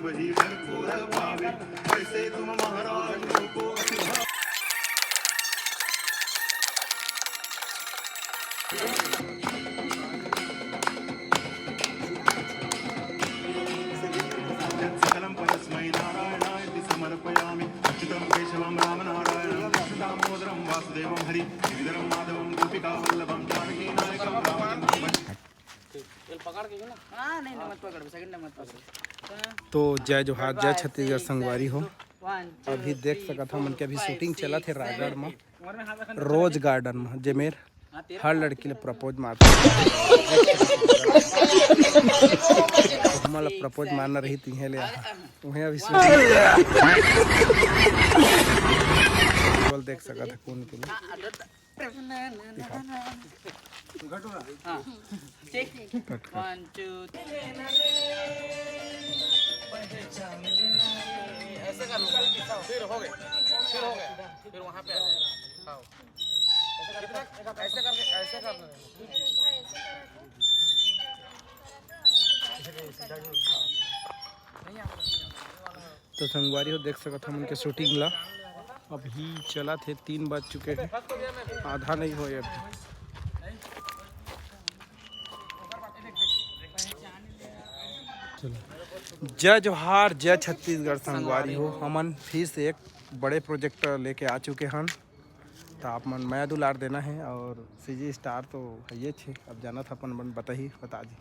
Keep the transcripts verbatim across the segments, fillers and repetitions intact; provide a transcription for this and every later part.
वही घर को रह पावे, वैसे तुम महाराज को असुधा। सकलं परस्मै नारायणाय समर्पयामि। अच्युतं केशवं रामनारायणं कृष्णदामोदरं वासुदेवं हरि गिरिधरं माधवं गोपिकावल्लभं जानकीनायकं रामचन्द्रं भज। हाँ, नहीं, नहीं, मत पकड़, सेकंड में मत पकड़। तो जय जोहार, जय छत्तीसगढ़ संगवारी हो। अभी देख सकत हो, हमन के अभी शूटिंग चलत हे रायगढ़ में, रोज गार्डन में, जेमेर हर लड़की ले प्रपोज मारथे। हमन ला प्रपोज मारना रही, तिहे ले आहा। उहें अभी शूटिंग बोल देख सकत हो, कौन के लिए। हाँ, ठीक। One, two, three। ऐसे कर लो, फिर हो गया, फिर हो गया, फिर वहाँ पे आ जाएगा। हाँ। ऐसे करके, ऐसे करके, ऐसे करके। तो संगवारी हो, देख सकत हो हमन के शूटिंग ला, अभी चलत हे, तीन बज चुके हैं, आधा नहीं होए अभी। चलो, जय जोहार, जय छत्तीसगढ़ संगवारी हो। हमन फिर से एक बड़े प्रोजेक्ट लेके आ चुके हन, तो आप मन मया दुलार देना है और सीजी स्टार तो हइये छे, अब जानत अपन मन बताही, बता जी।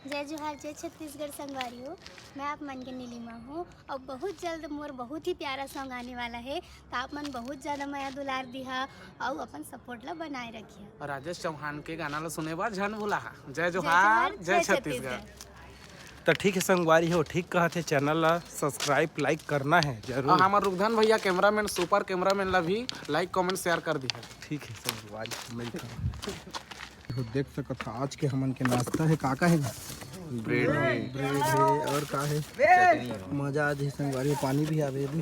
जय जोहार, जय छत्तीसगढ़ संगवारी हो। मैं आप मन के नीलिमा हूँ और बहुत जल्द मोर बहुत ही प्यारा सॉन्ग आने वाला है, तो आप मन बहुत ज्यादा मया दुलार दिहा और अपन सपोर्ट ला बनाए रखिहा। और राजेश चौहान के गाना ला सुने बर झन भुलाहा। जय जोहार, जय छत्तीसगढ़। तो ठीक है संगवारी हो, ठीक कहत हे, चैनल ला सब्सक्राइब, लाइक करना है जरूर। और हमार रुकधन भैया कैमरामैन, सुपर कैमरामैन ला भी लाइक, कमेंट, शेयर कर दिहा। ठीक है संगवारी, मिलता है। देखो, देख सकत हा, आज के हमन के नाश्ता है, का का है? ब्रेड है। ब्रेड है और का है? चटनी है। मजा आ जाही संगवारी, पानी भी आवे अभी।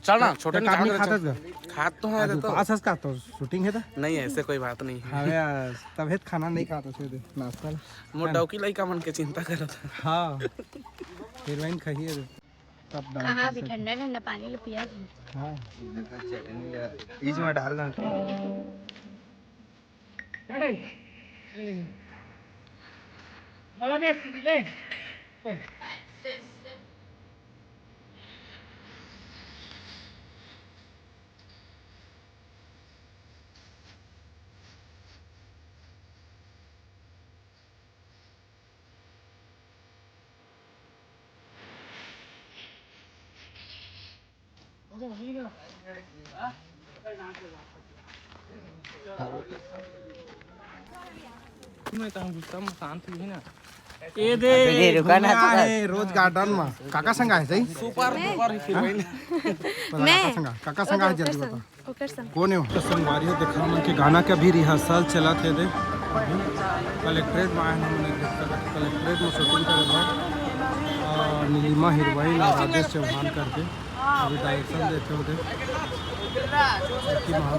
चल ना, छोटे का नहीं खात हस का? खात तो है आज तो। उपास हस का? तो शूटिंग है तो? नहीं, ऐसे कोई बात नहीं है। हाँ यार, तबे तो खाना नहीं खात हस, दे नाश्ता ला। मोर डौकी लइका मन के चिंता करत है। हाँ, हीरोइन खाइए। तब डाल कहाँ के भी सब। ठंडा ठंडा पानी लो पिया दो। हाँ। चटनी ला बीच में डाल दो। मैं तो हम गुस्सा में शांत हुई ना। ए दे। अबे, रुका ना, यहाँ तू। है, रोज गार्डन में। काका संग आहे, सही? Super duper heroine. काका संग, काका संग आहे, जल्दी बता। ओकर संग। कौन है वो? तो संगवारी हो, देखा हमन के गाना के अभी रिहर्सल चलत हे दे। कलेक्ट्रेट में आए हमन, देख सकत हो, कलेक्ट्रेट में शूटिंग करे बर। और नीलिमा हीरोइन और राजेश चौहान करके अभी डायरेक्शन देते हो दे।